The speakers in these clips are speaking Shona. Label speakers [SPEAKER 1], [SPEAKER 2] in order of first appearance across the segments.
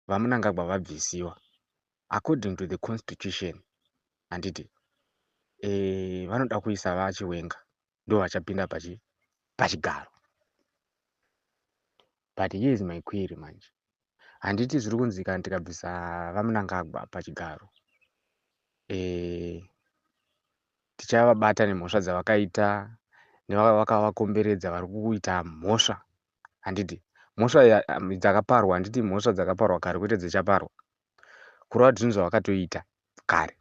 [SPEAKER 1] VaMnangagwa vabvisiwa according to the constitution, handiti? Vanoda kuisa VaChiwenga, ndo vachapinda pachigaro. But here is my query manje. Handiti zviri kunzi kana tikabvisa VaMnangagwa pachigaro, tichavabata nemhosva dzavakaita nevakavakomberedza vari kuita mhosva, handiti? Mhosva dzakaparwa, handiti? Mhosva dzakaparwa kare, kwete dzichaparwa, kureva kuti zvinhu zvavakatoita kare.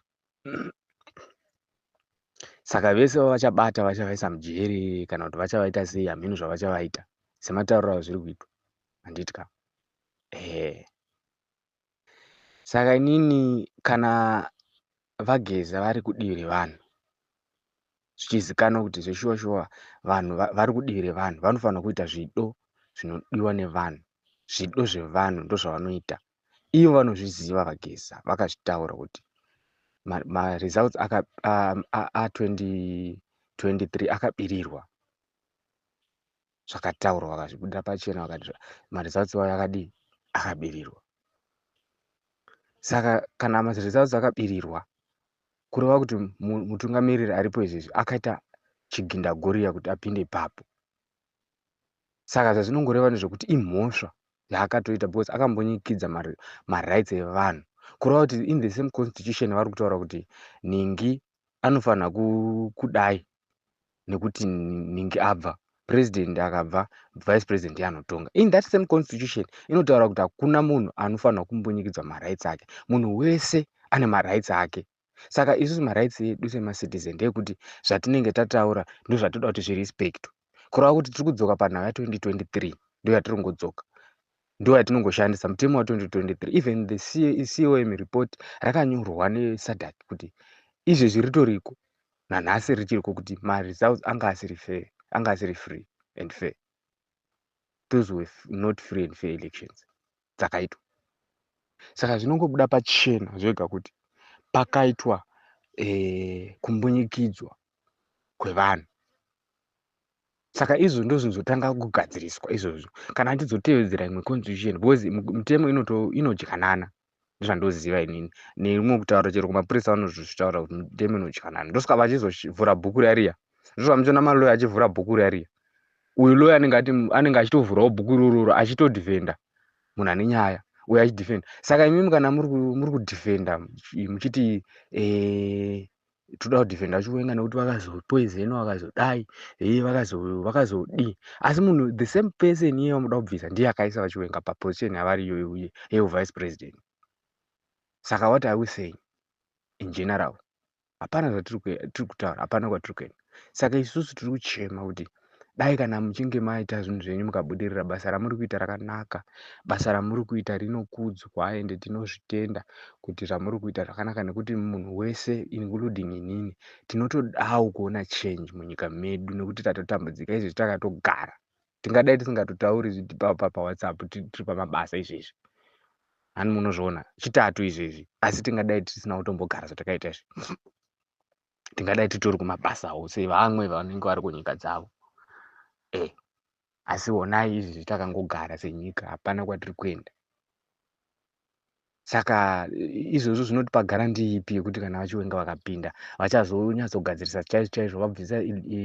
[SPEAKER 1] Saka vese vavachabata, vachavaisa mujeri kana kuti vachavaita sei, hamhino zvavachavaita sematauriro azviri kuitwa, handiti ka? Ehe, saka inini, kana VaGeza vari kudivi revanhu, zvichizikanwa kuti zveshuwa shuwa vanhu vari kudivi revanhu, vanofanira kuita zvido zvinodiwa nevanhu. Zvido zvevanhu ndozvavanoita ivo, vanozviziva. VaGeza vakazvitaura kuti maresults a2023 akabirirwa. Zvakataurwa, vakazvibudira pachena, vakati maresults ayo akadii? Akabirirwa. Saka kana maresults akabirirwa, kureva kuti mutungamiriri aripo izvezvi akaita chigindagoriya kuti apinde ipapo. Saka zvazvinongoreva ndezvekuti imhosva yaakatoita, because akambonyikidza marights evanhu. Kureva kuti in the same constitution vari kutaura kuti ningi anofanira kudai nekuti ningi abva, president akabva, vice president yaanotonga. In that same constitution inotaura kuti hakuna munhu anofanira kumbunyikidzwa marights ake, munhu wese ane marights ake. Saka isusu marights edu semacitizen ndeyekuti zvatinenge tataura ndozvatoda kuti zvirespectwe. Kureva kuti tiri kudzoka panhau ya2023, ndo yatiri kungodzoka, ndo yatinongoshandisa, mutemo wa2023. Even the COM report rakanyorwa neSADC kuti izvezvi ritoriko nanhasi, richiriko, kuti maresults anga asiri fair, anga asiri free and fair. Those were not free and fair elections dzakaitwa. Saka zvinongobuda pachena zvega kuti pakaitwa kumbunyikidzwa kwevanhu. Saka izvo ndo zvinozotanga kugadziriswa izvozvo kana tizotevedzera imwe constitution, because mutemo inodyanana. Ndozvandoziva inini nerimwe kutaura, chero kumapurisa vanozvitaura kuti mutemo inodyanana. Ndosaka vachizovhura bhuku rariya, ndosaka muchiona maloya achivhura bhuku rariya. Uyu loya anenge achitovhurawo bhuku irororo, achitodefenda munhu ane nyaya, uyo achidefenda. Saka imimi kana muri kudefenda muchiti toda kudefenda Chiwenga nekuti vakazopoizenwa, vakazodai, vakazodii, asi munhu, the same person iye vamuda kubvisa, ndiye akaisa VaChiwenga paposition yavari iyoyo yeuvice president. Saka what are we saying in general? Hapana zvatiri kutaura, hapana kwatiri kuenda. Saka isusu tiri kuchema kuti dai kana muchinge maita zvinhu zvenyu mukabudirira, basa ramuri kuita rakanaka, basa ramuri kuita rinokudzwa, ende tinozvitenda kuti zvamuri kuita zvakanaka, nekuti munhu wese, including inini, tinotodawo kuona change munyika medu, nekuti tatotambudzika izvezvi takatogara. Tingadai tisingatotauri paWhatsApp tiri pamabasa izvezvi, hani? Munozviona, Chitatu izvezvi, asi tingadai tisina kutombogara zvatakaita izvi, tingadai titori kumabasawo sevamwe vanenge vari kunyika dzavo. Asi honai izvi, takangogara senyika, hapana kwatiri kuenda. Saka izvozvo zvinotipa guarantee ipi yekuti kana VaChiwenga vakapinda vachazonyatsogadzirisa chaizvo chaizvo, vabvisa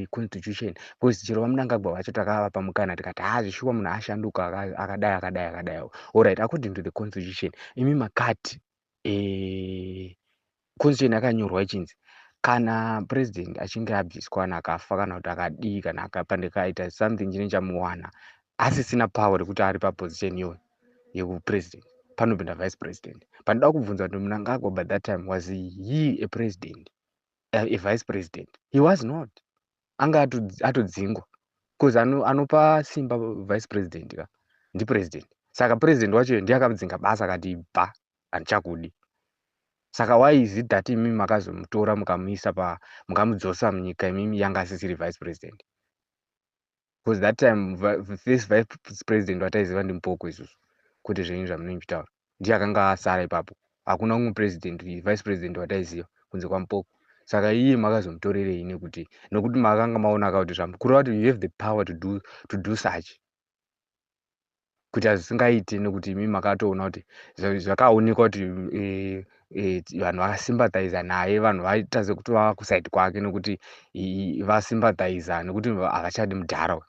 [SPEAKER 1] constitution? Because chero VaMnangagwa vacho takavapa mukana, tikati ha, zvishuwa munhu ashanduka, akadai, akadai, akadai. Alright, according to the constitution, imi makati constitution yakanyorwa ichinzi kana president achinge abviswa, kana akafa, kana kuti akadii, kana akapandikaita something chinenge chamuwana, asisina power rekuti ari paposition iyoyo yekupresident, panopinda vice president. Panoda kubvunza kuti Mnangagwa by that time, was he a president, a vice president? He was not, anga atodzingwa, because anopa simba vice president ka ndipresident. Saka president wacho ndiye akadzinga basa, akati bva, handichakudi. Saka why is it that imimi makazomutora, mukamuisa pa, mukamudzosa munyika, imimi yanga asisiri vice president? Because that time first vice president wataiziva ndiMphoko isusu, kwete zvenyu zvamunenge muchitaura. Ndiye akanga asara ipapo, hakuna umwe president, vice president wataiziva kunze kwaMphoko. Saka iye makazomutorerei? Nekuti makanga maona ka kuti kureva kuti you have the power to do such. Kuita zvisingaiti, nekuti imi makatoona kuti zvakaonekwa kuti vanhu vakasympathiza naye, vanhu vaita sekuti vava kuside kwake, nekuti vasympathiza nekuti havachadi mudhara.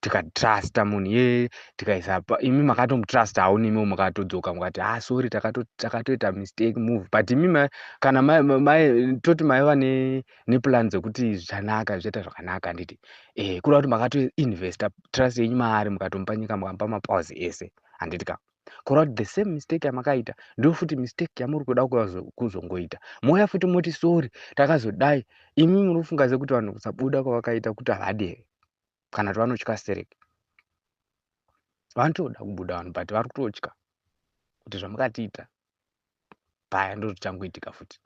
[SPEAKER 1] Tikatrusta munhu iyeye, tikaisa imi makatomutrustawo, nemiwo makatodzoka mukati, "Ah, sorry, takatoita mistake move." But imi kana toti maiva neplan dzekuti zvichanaka, zvichaita zvakanaka, handiti? Kureva kuti makatoinvesta trust yenyu maari, mukatomupa nyika, mukamupa mapowers ese, handiti ka? Kureva kuti the same mistake yamakaita ndo futi mistake yamuri kuda kuzongoita. Mouya futi moti, "Sorry, takazodai." Imi muri kufunga sekuti vanhu kusabuda kwavakaita kuti havadi here, kana kuti vanotya stereki? Vanotoda kubuda vanhu, but vari kutotya kuti zvamakatiita paya ndo zvichangoitika futi.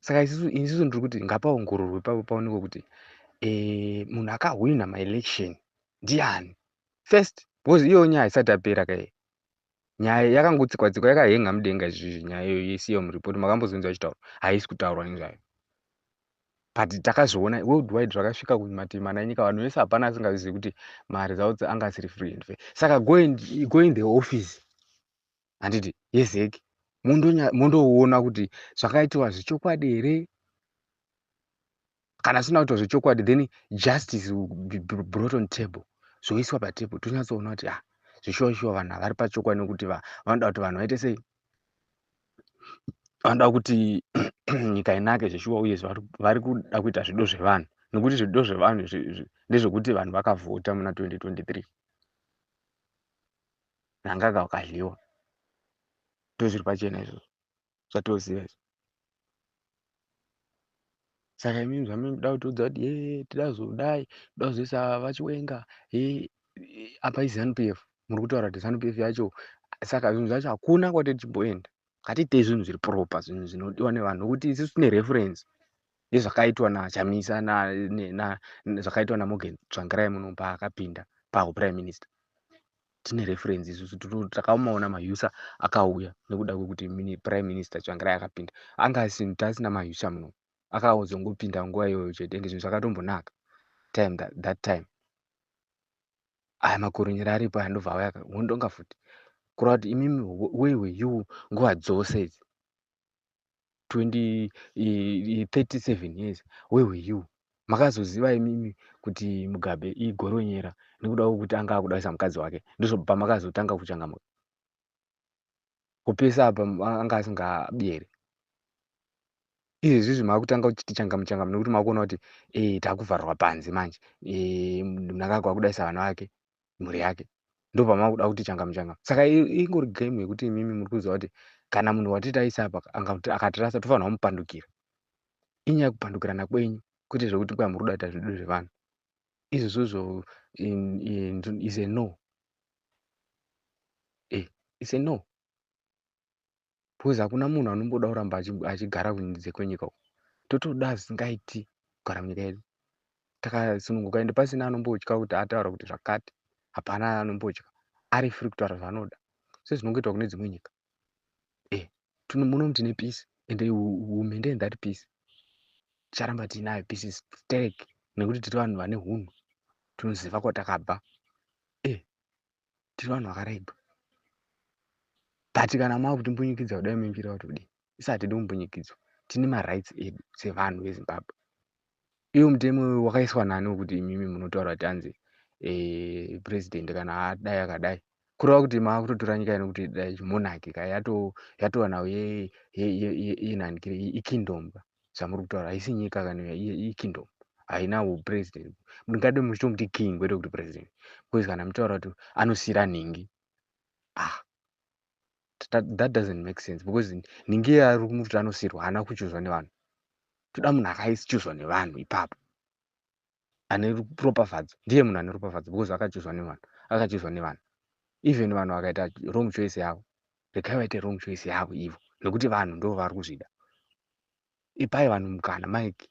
[SPEAKER 1] Saka isusu ndiri kuti ngapaongororwe papo, paonekwe kuti munhu akahwina maelection ndiani first, because iyoyo nyaya isati yapera kai. Nyaya yakangotsikwa tsikwa, yakahenga mudenga izvizvi. Nyaya iyoyo yeCM report makambozonzwa ichitaurwa? Haisi kutaurwa nezvayo, but takazviona worldwide, zvakasvika kumativi mana enyika. Vanhu vese, hapana asingazivi kuti maresults anga asiri free and fair. Saka go in the office, handiti, yeZEC, mondoona kuti zvakaitwa zvechokwadi here. Kana zvisina kuitwa zvechokwadi, then justice will be brought on table, zvoiswa patable, tonyatsoona kuti, ah, zvishuwa shuwa vanhu havari pachokwadi, nekuti vanoda kuti vanhu vaite sei? Vanoda kuti nyika inake zveshuwa, uye vari kuda kuita zvido zvevanhu, nekuti zvido zvevanhu ndezvekuti vanhu vakavhota muna 2023, Mnangagwa wakadyiwa. Ndozviri pachena izvozvo, zvatoziva izvo. Saka imimi zvamunoda kutiudza kuti ye tida kuzodai, toda kuzoisa VaChiwenga, ye apa iZANU PF, muri kutaura kuti ZANU PF yacho. Saka zvinhu zvacho hakuna kwatiri tichimboenda. Ngatiitei zvinhu zviri proper, zvinhu zvinodiwa nevanhu, nokuti isusu tine reference yezvakaitwa naChamisa, zvakaitwa naMorgan Tsvangirai muno paakapinda pauprime minister. Tine reference isusu, takamaona mayusa akauya nekuda kwekuti prime minister Tsvangirai akapinda. Anga asina mayusa muno, akazongopinda nguva iyoyo chete, ende zvinhu zvakatombonaka time that time. Aya makoronyera aripo aya, ndobva auya hondonga futi. Kureva kuti imimi, where were you nguva dzose idzi 20 37 years? Where were you? Makazoziva imimi kuti Mugabe igoronyera nekuda kwekuti anga akuda kuisa mukadzi wake, ndizvo pamakazotanga kuchangamuka kupesa. Apa anga asingabi here? Izvezvizvi maakutanga kuchiti changamu changamu nekuti makuona kuti takuvharirwa panze manje, Mnangagwa akudaisa vana vake, mhuri yake, ndo pamakuda kuti changamu changamu. Saka ingori game yekuti imimi muri kuziva kuti kana munhu watiti aisa apa akatirasa, tofanira kumupandukira. Inyaya yekupandukirana kwenyu, kwete zvekuti kwai muri kuda kuita zvido zvevanhu. Izvozvozvo is a no, it's a no, because hakuna munhu anomboda kuramba achigara kunze kwenyika uko. Totoda zvisingaiti kugara munyika yedu takasununguka, ende pasina anombotya kuti ataura kuti zvakati. Hapana anombotya, ari free kutaura zvaanoda, sezvinongoitwa kune dzimwe nyika. Muno tine peace, and we maintain that peace. Ticharamba tiinayo peace sterek, nekuti tiri vanhu vane hunhu, tinoziva kwatakabva, tiri vanhu vakaraigwa. But kana makutimbunyikidza kudai, muchida kuti kudii? Isu hatidi kumbunyikidzwa. Tine marights edu sevanhu veZimbabwe. Iwo mutemo wakaiswa nani wekuti imimi munotaura kuti hanzi president kana adai akadai? Kureva kuti maakutotora nyika ino kuti dai monarchy ka, yatova nhau yenhanikire, ikingdom ka zvamuri kutaura. Haisi nyika kana ikingdom, haina upresident. Mungade muchitomuti king kwete kuti president, because kana muchitaura kuti anosiyira nhingi, ah, that doesn't make sense, because nhingi iye ari kuti anosiyirwa haana kuchuzwa nevanhu. Toda munhu akaichuzwa nevanhu ipapo, ane ropafadzo. Ndiye munhu ane ropafadzo because akachuzwa nevanhu, akachuzwa nevanhu. Even vanhu vakaita wrong choice yavo, regai vaite wrong choice yavo ivo, nekuti vanhu ndo vari kuzvida. Ipai vanhu mukana. Mike,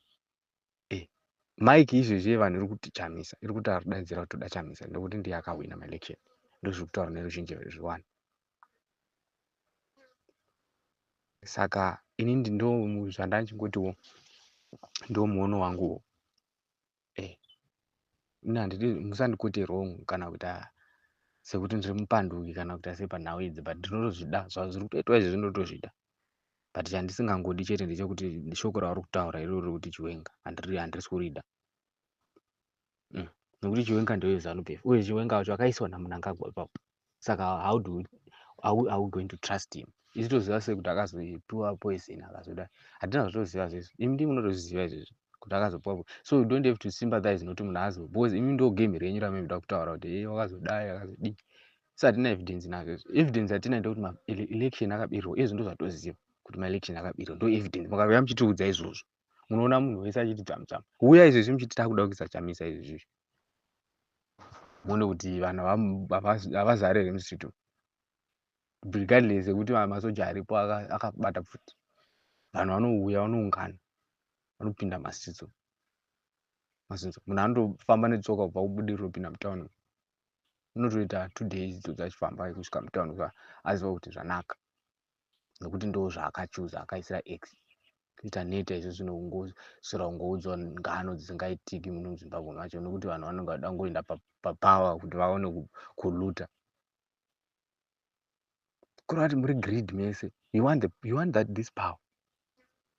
[SPEAKER 1] mike izvezvi vanhu iri kuti Chamisa, iri kuti arikudaidzira kuti toda Chamisa nekuti ndiye akahwina maelection. Ndozviri kutaura neruzhinji zviwani. Saka inini ndo zvandachingotiwo, ndo muono wanguwo. Ini handidi, musandiquote wrong kana kuita. Sekuti ndiri mupanduki kana kuti asei panhau idzi, but ndinotozvida zvazviri kutoitwa izvi, ndinotozvida. But chandisingangodi chete ndechekuti shoko rauri kutaura iroro rekuti Chiwenga, handisi kurida. Nekuti Chiwenga ndeweZANU PF, uye Chiwenga wacho akaiswa naMnangagwa ipapo. Saka how do we, are we going to trust him? Isu toziva sei kuti akazopiwa poison akazodai? Hatina zvatoziva zvezvo. Imi ndimi munotozviziva izvezvo kuti akazopiwa. So you don't have to sympathize nokuti munhu azo, because imi ndo game renyu ramunoda kutaura kuti e wakazodai, akazodii. So hatina evidence nazvo izvo. Evidence hatina ndekuti maelection akabirwa. Izvo ndo zvatoziva kuti maelection akabirwa, ndo evidence. Mukauya muchitiudza izvozvo, munoona munhu wese achiti dzvamudzvamu. Uya izvezvi muchiti takuda kuisa Chamisa izvezvi, muone kuti vanhu havazare here mustreet umu. Regardless yekuti masoja aripo akabata pfuti, vanhu vanouya, vanoungana, vanopinda mastreets umu. Mazinzo munhu anotofamba netsoka kubva kuBudiriro kupinda mutauni, unotoita 2 days idzodzo achifamba kusvika mutauni, aziva kuti zvanaka, nekuti ndo zvaakachuza, akaisira x kuita neta. Izvo zvinongoswera kungoudzwa ngano dzisingaitiki muno muZimbabwe macho, nekuti vanhu vanenge vada kungoenda papower kuti vaone kuluta. Kureva kuti muri greed mese. You want that this power.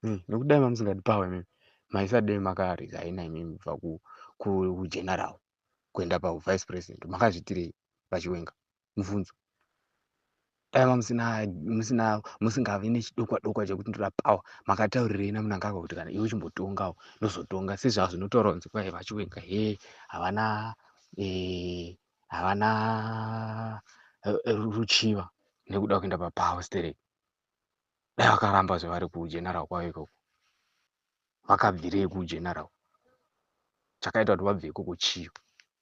[SPEAKER 1] Nekuti dai mamusingadi power imimi, maisadei makaresigna imimi kubva kugeneral kuenda pavice president. Makazviitirei, vaChiwenga? Mubvunzo. Dai mamusina musina musingavi nechidokwa dokwa chekuti ndoda power, makataurirei naMnangagwa kuti kana iwe uchimbotongawo, ndozotonga? Sezvazvinotaura kunzi kwai vaChiwenga he havana ruchiva nekuda kuenda papower sterek. Dai vakaramba zvavari kugeneral kwavo ikoko, vakabvirei kugeneral? Chakaita kuti vabve ikoko chii,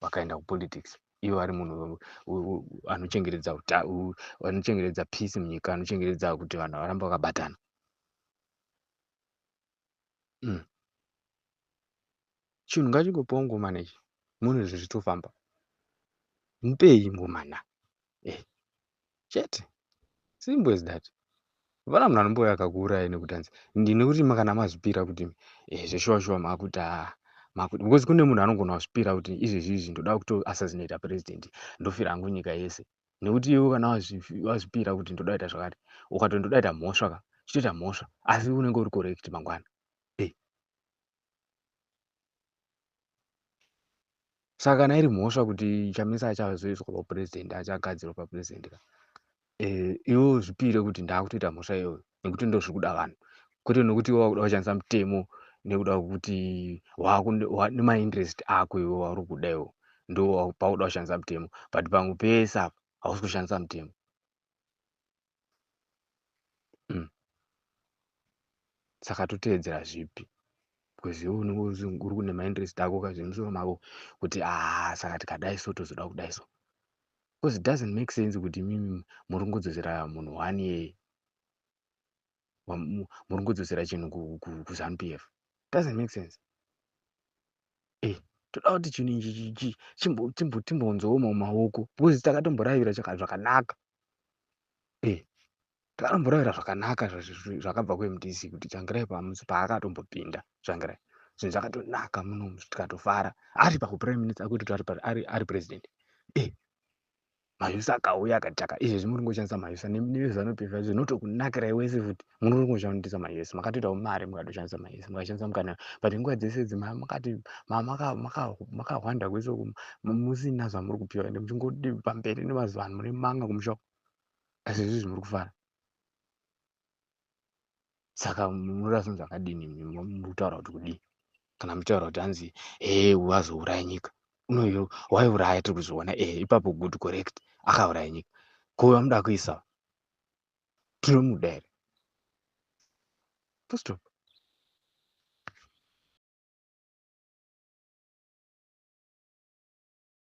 [SPEAKER 1] vakaenda kupolitics, ivo vari munhu anochengetedza peace munyika, anochengetedza kuti vanhu varambe vakabatana? Chinhu ngachingopiwa ngomana ichi, muone zvichitofamba. Mupei ngomana chete, simple as that. Hapana munhu anombouya akakuurayai nekuti hanzi nekuti kana mazvipira kuti zveshuwa shuwa makuti makuti, because kune munhu anogona kuzvipira kuti izvezvi izvi ndoda kutoassassinata president, ndofira hangu nyika yese. Nekuti iwe kana wazvipira kuti ndoda kuita zvakati, ukati ndoda kuita mhosva ka, chitoita mhosva, asi unenge uri correct mangwana. Saka kana iri mhosva kuti Chamisa achazoiswa papurezidendi, achagadzirwa papurezidendi ka, iwe zvipire kuti ndakutoita mhosva iyoyo nekuti ndo zviri kuda vanhu, kwete nekuti iwe wakuda kushandisa mutemo nekuda kwekuti nemainterest ako iwe wauri kuda iwo, ndo pauda kushandisa mutemo. But pamwe pese apa hausi kushandisa mutemo. Saka toteedzera zvipi? Because iwe unenge uri kune mainterest ako kazvemusoro mako kuti aa, saka tikadai so, tozoda kudai so, because it doesn't make sense kuti imimi muri kungodzosera munhu one year, muri kungodzosera chinhu kuZANU PF. Doesn't make sense. Toda kuti chinhu ichi timbonzooma mumaoko, because takatomboravira zvakanaka. Takatomboravira zvakanaka zvakabva kuMDC, kuti Tsvangirai paakatombopinda, Tsvangirai, zvinhu zvakatonaka munomu, tikatofara ari pakuprime minister, akuti ari president. Mayusa akauya akataka. Izvezvi muri kungoshandisa mayusa neZANU PF, zvinotokunakirai wese futi. Muri kungoshandisa mayusa, makatoitawo mari, mukatoshandisa mayusa, mukashandisa mukana. But nguva dzese idzi makati makahwanda kwese uku, musina zvamuri kupiwa, ende muchingoti pamberi nemazuva anhu mune manga kumusha uko. Asi izvizvi muri kufara. Saka munoda zvinhu zvakadini? Muri kutaura kuti kudii kana muchitaura kuti hanzi ee wazouraya nyika? Unoyo waiuraya, tiri kuzviona. Ipapo good, correct, akauraya nyika. Ko vamuda kuisa, tinomuda here? Full stop.